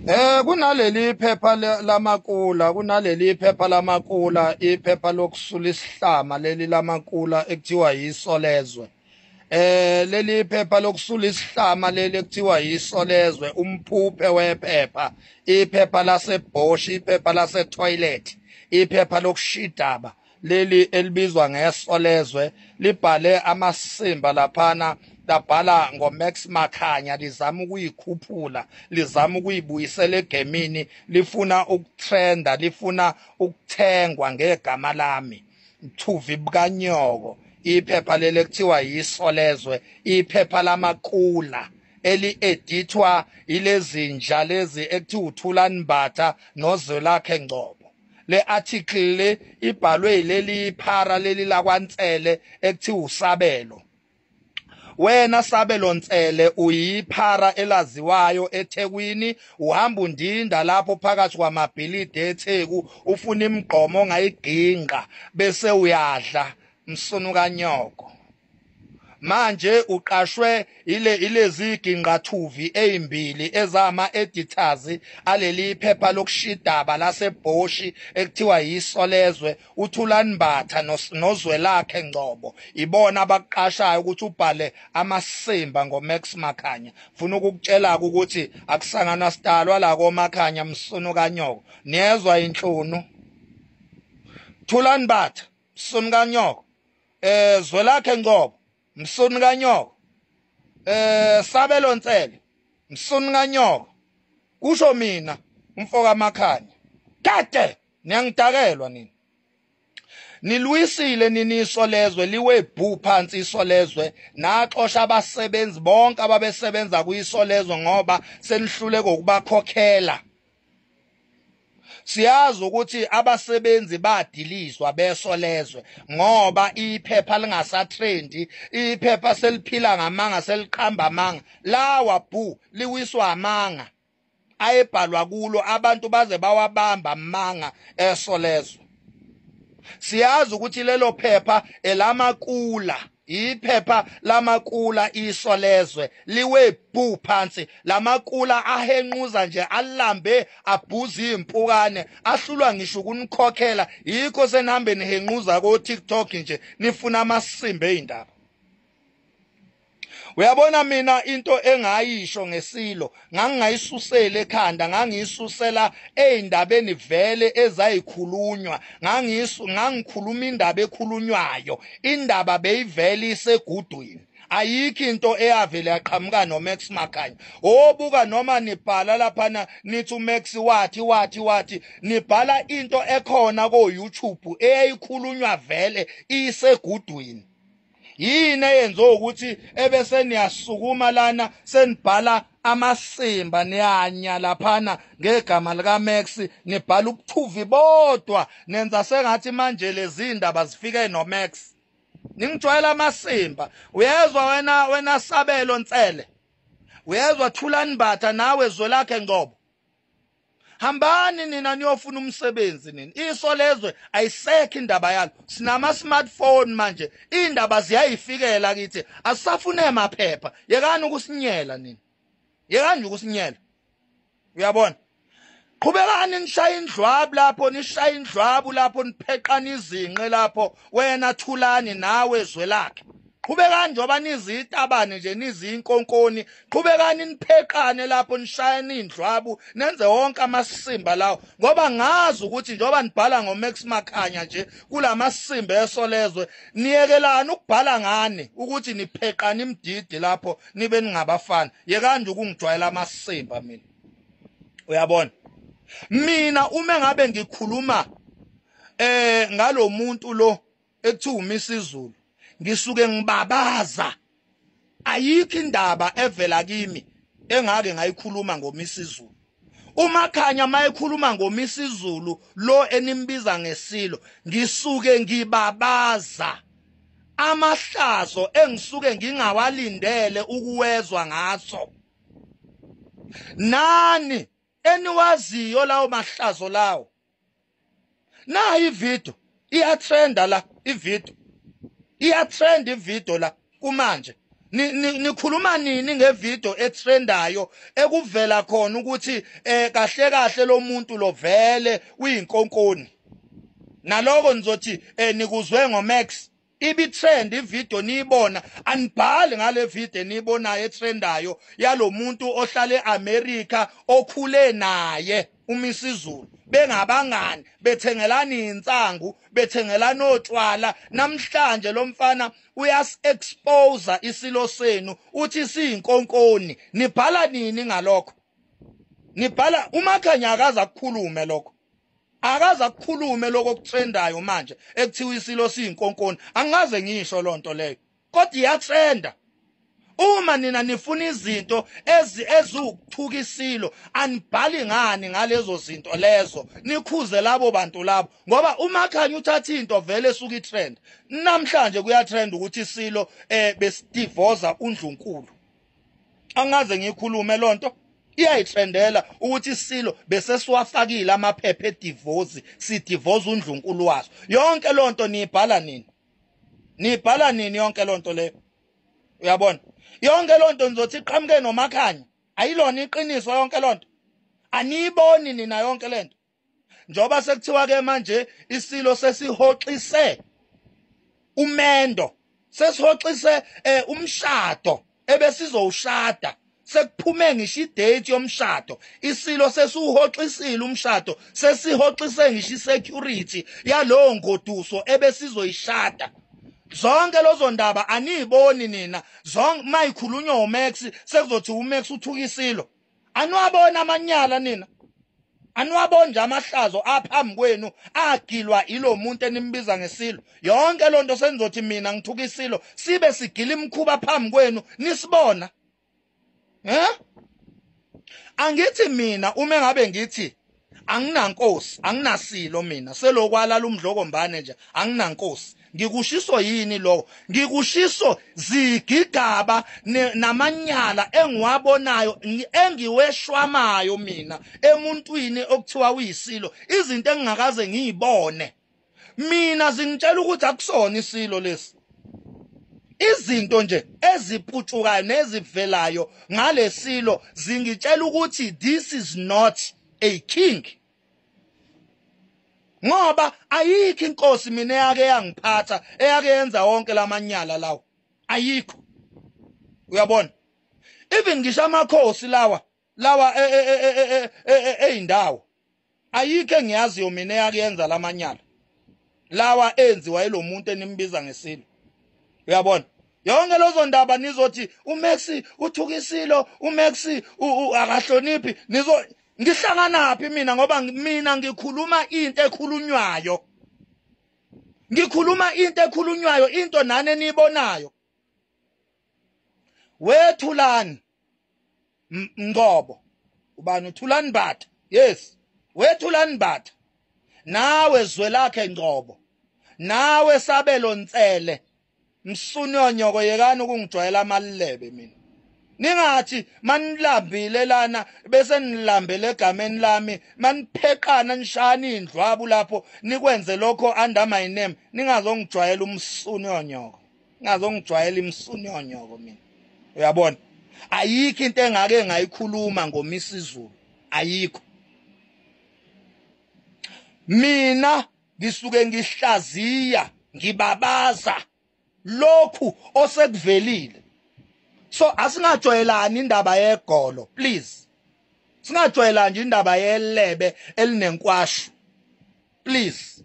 Kunaleli phepha lamakula, kunaleli phepha lamakula, iphepha lokusula isihlama leli lamakula ekuthiwa yisolezwe. Leli phepha lokusula isihlama leli ekuthiwa yisolezwe, umphuphe wephepha, iphepha laseBosch, iphepha lase-toilet, iphepha lokushidaba leli elibizwa ngesolezwe, libhale amasimba laphana, labhala ngoMax Makhanya, lizama ukuyikhuphula, lizama ukuyibuyisela egemini, lifuna ukutrenda, lifuna ukuthengwa ngegama lami. Mthuvi bukanyoko, iphepha leli ekuthiwa yisolezwe, iphepha lamakula eli-edithwa ilezinja lezi ekuthiwa uThulani Mbatha noZwelakhe Ngcobo. Le article le ibhalwe yileli phara leli lakwaNtsele ekuthiwa uSabelo. Wena Sabelo Ntsele uyiphara elaziwayo eThekwini, uhamba undinda lapho phakathi kwamabhilidi eTheku, ufuna imigqomo ongayiginqa bese uyadla msunu kanyoko. Manje uqashwe ilezi ginqathuvi ezimbili ezama editors aleli phepha lokushidaba laseBosch ekuthiwa yisolezwe, uThulani Mbatha noZwelakhe Ngcobo, ibona abaqashayo ukuthi ubhale amasimba ngoMax Makhanya. Funa ukukutshela ukuthi akusangana sidalwa la koMakhanya msunu kanyoko. Niyezwa inhlunu? Thulani Mbatha msunu kanyoko, Zwelakhe Ngcobo msunu kanyoko, Sabelo Ntsele msunu kanyoko, kusho mina umfoka Makhanya. Kade niyangidakelwa nini, nilwisile nini isolezwe, liwe bhu phansi isolezwe, naxosha abasebenzi bonke ababesebenza kuyisolezwe ngoba senihluleke ukubakhokhela. Siyazi ukuthi abasebenzi badilizwa besolezwe ngoba iphepha lingasatrendi, iphepha seliphila ngamanga, seliqhamba amanga. Lawa bhu liwiswa amanga ayebhalwa kulo, abantu baze bawabamba amanga esolezwe. Siyazi ukuthi lelo phepha elamakula, iphepha lamakula isolezwe liwe bhu phansi. Lamakula ahenquza nje, alambe, abhuza impukane, ahlulwa ngisho ukunikhokhela. Yikho senihambe nihenquza ko TikTok nje nifuna amasimba ezindaba. Uyabona mina into engayisho ngesilo ngangingayisusela ekhanda, ngangiyisusela ezindabeni vele ezayikhulunywa, ngangikhuluma indaba ekhulunywayo, indaba beyivele isegudwini. Ayikho into eyavele yaqhamuka noMax Makhanya. Obuka noma nibhala laphana nithi uMax wathi wathi wathi, nibhala into ekhona ko YouTube eyayikhulunywa vele isegudwini. Yini eyenze ukuthi ebese niyasukuma lana senibhala amasimba, niyanya laphana ngegama lika Max, nibhala ubuthuvi bodwa, nenza sengathi manje lezi ndaba zifike noMax. Ningijwayela amasimba. Uyezwa wena Sabelo Ntsele, uyezwa Thulani Mbatha nawe Zwelakhe Ngcobo, hambani nina niyofuna umsebenzi nini. Isolezwe ayisekho indaba yalo, sinama smartphone manje, indaba ziyayifikela kithi, asisafune amaphepha. Yekani ukusinyela nini, yekani ukusinyela. Uyabona, qhubekani nishaya indlwabu lapho, nishaya indlwabu lapho, nipheqana izinqe lapho, wena Thulani nawe Zwelakhe. Qhubekani njengoba nizitabane nje, nizinkonkoni, qhubekani nipheqane lapho, nishayane indlwabu, nenze wonke amasimba lawo, ngoba ngazi ukuthi njengoba nibhala ngoMax Makhanya nje kulamasimba esolezwe, niyekelani ukubhala ngani ukuthi nipheqane imdidi lapho nibe ningabafana. Yekani nje ukungijwayela amasimba mina. Uyabona, mina uma ngabe ngikhuluma ngalomuntu lo ekuthiwa uMisizulu, ngisuke ngibabaza. Ayikho indaba evela kimi engake ngayikhuluma ngoMisizulu. UMakhanya mayekhuluma ngoMisizulu lo enimbiza ngesilo, ngisuke ngibabaza amahlazo engisuke ngingawalindele ukuwezwa ngaso. Nani eniwaziyo lawo mahlazo lawo? Nayi ivideo iyatrenda la, ivideo iyatrend, ivideo la kumanje. Nikhuluma nini ngevideo etrendayo ekuvela khona ukuthi kahle kahle lo muntu lo vele uyinkonkoni? Naloko nizothi nikuzwe ngoMax. Ibi trend ivideo niyibona, anibhali ngale video eniyibonayo etrendayo yalomuntu ohlala eAmerica okhule naye uMisizulu, bengabangani, bethengelana insangu, bethengelana otshwala. Namhlanje lo mfana uyas expose isilo senu, uthi siyinkonkoni. Nibhala nini ngalokho? Nibhala uMakhanya akaza ukukhulume lokho, akaza kukhulume lokho okutrendayo manje ekuthiwa isilo siyinkonkoni. Angaze ngisho lonto leyo, kodwa iyatrenda. Uma nina nifuna izinto eziwukuthuka isilo, anibhali ngani ngalezo zinto lezo, nikhuze labo bantu labo, ngoba uMakhanya uthatha into vele esuka itrend. Namhlanje kuyatrend ukuthi isilo besidivoza uNdlunkulu. Angaze ngikhulume lonto, iyayitrendela ukuthi isilo bese siwafakile amaphepha edivozi, sidivoza uNdlunkulu waso. Yonke lonto niyibhala nini? Niyibhala nini yonke lonto leyo? Uyabona, yonke lonto nizothi iqhamuke noMakhanya, ayilona iqiniso yonke lonto. Aniyiboni nina yonke lento. Njoba sekuthiwa ke manje isilo sesihoxise umendo, sesihoxise umshado ebesizowushada, sekuphume ngisho idate yomshado. Isilo sesiwuhoxisile umshado, sesihoxise ngisho isecurity yalowo ngoduso ebesizoyishada. Zonke lezo ndaba aniyiboni nina. Zonke mayikhulunywa uMax sekuzothi uMax uthuka isilo. Aniwabona amanyala nina? Aniwaboni nje amahlazo aphambi kwenu agilwa ilo muntu enimbiza ngesilo? Yonke lonto senizothi mina ngithuka isilo, sibe sigila imkhuba phambi kwenu nisibona. Angithi mina uma ngabe ngithi anginankosi, anginasilo mina, selokwalala umdlokombane nje, anginankosi, ngikushiso yini lokho? Ngikushiso zigigaba namanyala engiwabonayo, engiweshwamayo mina emuntwini okuthiwa uyisilo, izinto engingakaze ngiyibone mina zingitshela ukuthi akusona isilo lesi. Izinto nje eziputshukayo nezivelayo ngalesilo zingitshela ukuthi this is not a king, ngoba ayikho inkosi mina eyake yangiphatha, eyake yenza wonke lamanyala lawo, ayikho. Uyabona, even ngisho amakhosi lawa eyindawo, ayikho engiyaziyo mina eyake yenza lamanyala lawa enziwa yilomuntu enimbiza ngesilo. Uyabona, yonke lezo ndaba nizothi uMax uthuka isilo, uMax akahloniphi. Nizo ngihlanganaphi mina? Ngoba mina ngikhuluma into ekhulunywayo, ngikhuluma into ekhulunywayo, into nani eniyibonayo. Wethulani Ngcobo, ubani uThulani Mbatha? Yes, wethulani Mbatha, nawe Zwelakhe Ngcobo, nawe Sabelo Ntsele, msunyonyoko, yekani ukungijwayela amalebe mina. Ningathi manilambile lana bese nilambele egameni lami, manipheqana nishana indlwabu lapho nikwenze lokho under my name. Ningazongijwayela umsunyonyoko, ningazongijwayela imsunyonyoko mina. Uyabona, ayikho into engake ngayikhuluma ngoMisizulu, ayikho. Mina ngisuke ngihlaziya, ngibabaza lokhu osekuvelile. So asingajwayelani indaba yegolo, please. Singajwayelani nje indaba yelebe elinenkwashu, please.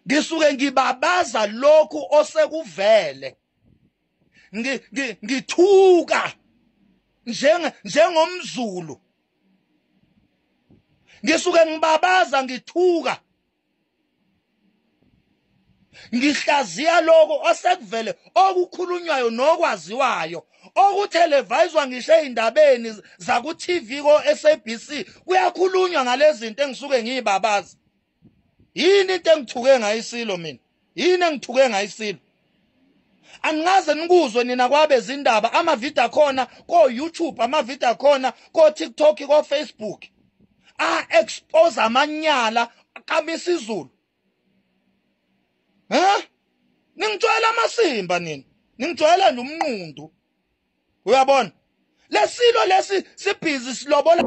Ngisuke ngibabaza lokhu osekuvele, ngithuka njengomZulu, ngisuke ngibabaza, ngithuka, ngihlaziya lokho osekuvele, okukhulunywayo nokwaziwayo, okuthelevayizwa ngisho ey'ndabeni zaku-TV ko-SABC, kuyakhulunywa ngalezi zinto engisuke ngiyibabaza. Yini into engithuke ngayisilo mina? Yini engithuke ngayisilo? Angaze nikuzwe nina kwabezindaba, amavidiyo akhona ko-YouTube, amavidiyo akhona ko-TikTok, ko-Facebook, a-expose amanyala kaMisizulu. Ningitshwela amasimba nina, Ningijwayela nje umnqundu. Uyabona? Lesilo lesi sibhizi silobola.